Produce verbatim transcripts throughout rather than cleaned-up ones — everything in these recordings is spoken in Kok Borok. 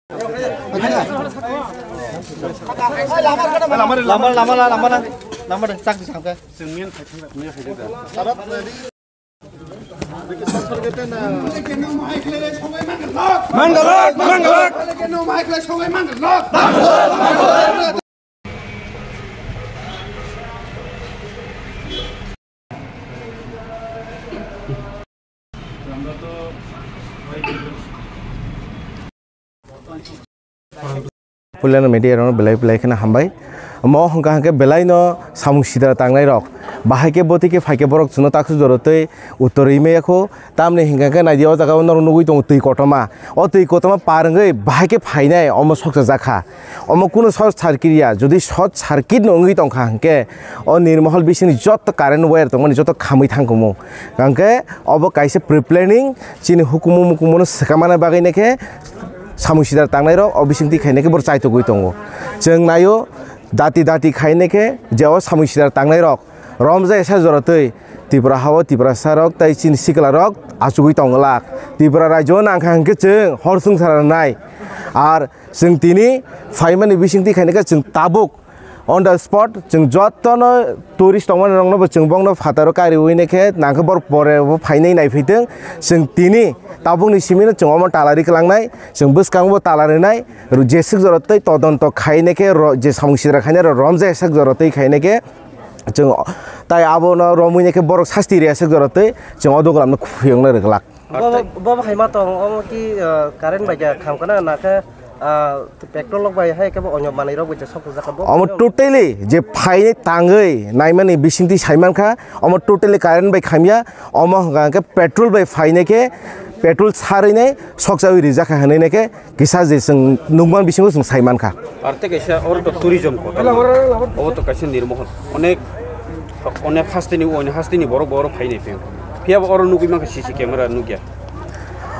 Lama, lama, lama, lama, lama, lama, chak di samke. Mangalot, mangalot. Puilano media rokno belai belai kheno hambai. Omo hwnkha hwnkhe belai no samung sidra tangnai rok. Bahai khe bwtwi khe phai khe borok chwngno taksu joro tei uttor rwi maya kho. Tamni hwnkha khe naidi o jaga o norok nugwi tongo twi kotorma. O twi kotorma par wngwi bahai khe phainai omo soksa jakha. Omo kunu short circuit ya, jodi short circuit no wngwi tongkha hwnkhe o Nirmohol bisingni joto current wire tongmani joto khamwi thangkumu. Hwnkhe obo kaisa pre-planning chini hukumu mukumu no swkamana bagwi naikhe samung sidar tangnai rok o bisingtwi khainai khe boro chaitugwi tongo. Chwng naio dati dati khainai khe je o samung sidar tangnai rok romjak esa jora twi Tripura hao Tiprasa rok tei chini sikla rok achugwi tongwlak. Tripura rajyo nangkha hwnkhe chwng hor swngchar rwnai. Ar chwng tini phaimani bisingtwi khainai khe chwng tabuk on the spot chwng jotono tourist tongmani rokno bo chwng bongno phataro kariwi naikhe nangkhe bor pore bo phainai naiphaitwng. Chwng tini tabukni simino chwng omo talari kwlangnai, chwng bwskango talari nai, jeswk jora tei todonto khainai khe ro-, je samung sidra khainai rok romjak sak jora tei khainai khe. Chwng tai abono romwi naikhe borok sasti riyaswk jora tei chwng o dogolamno khuyokno rwglak. Bo, bo, bo hai ma tong, omo ki, ah, current bai khe kham kana na khe, ah, petrol rok bai hai khe bo onyo manwi rok bai sok jak bo. Omo totally je phainai tangwi naimani bisingtwi saimankha, omo totally current bai khamya, omo hwnkha khe petrol bai phainai khe petrol sarwi nai sokchawi rijak kha hwnwi nai khe kisa je chwng nukman bisingo chwng saimankha. Ar tei kaisa oro to tourism kotor. Obo to kaisa nirmohol. Onek, onek hasteni, onek hasteni borok, borok phainai phaio. Phiya bo oro nugwi mankha C C camera nukya.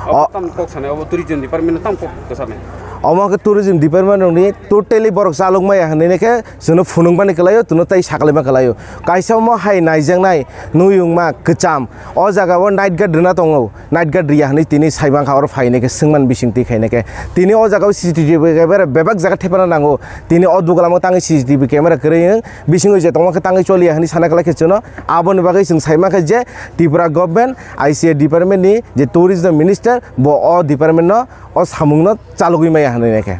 Obo O- tam kok sanai, obo tourism department tam kok sanai. Omo khe tourism department rokni totally borok chalok maya hwnwi khe chwngno phunukmani kwlaio, twno tei sakalaima kwlaio. Kaisa omo hai naijaknai nuyungma kwcham. O jaga o night guard rwna tongo. Night guard riya hwnwi tini saimankha oro phainai khe swngmani bisingtwi khainai khe. Tini o jaga o C C T V camera bebak jaga thepana nango. Tini o dogolamgo tangwi C C T V camera kwrwi wng. Bisingo je tongma khe tangwi choliya hwnwi sana kwlai khe chwngno. Aboni bagwi chwng saimankha je Tripura government, I C A department ni je tourism minister bo o department no o samungno chalogwi maya hwnwi nai khe.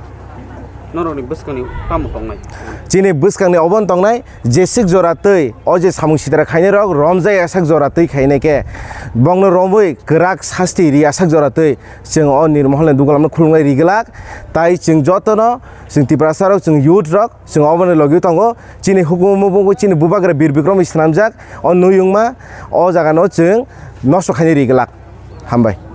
Norokni bwskangni tamo tongnai? Chini bwskangni obono tongnai, jeswk jora twi o je samung sitra khainai rok romjak yasak jora twi khainai khe bongno romwi kwrak sasti ri yasak jora twi chwng o nirmoholni dugolamno khulumnai ri glak. Tai chwng jotono chwng Tiprasa rok, chwng youth rok, chwng oboni logi tongo. Chini hukumu mukumu chini bubagra Bir Bikrom bai swnamjak o nuyungma o jagano chwng nosto khainai ri glak. Hambai.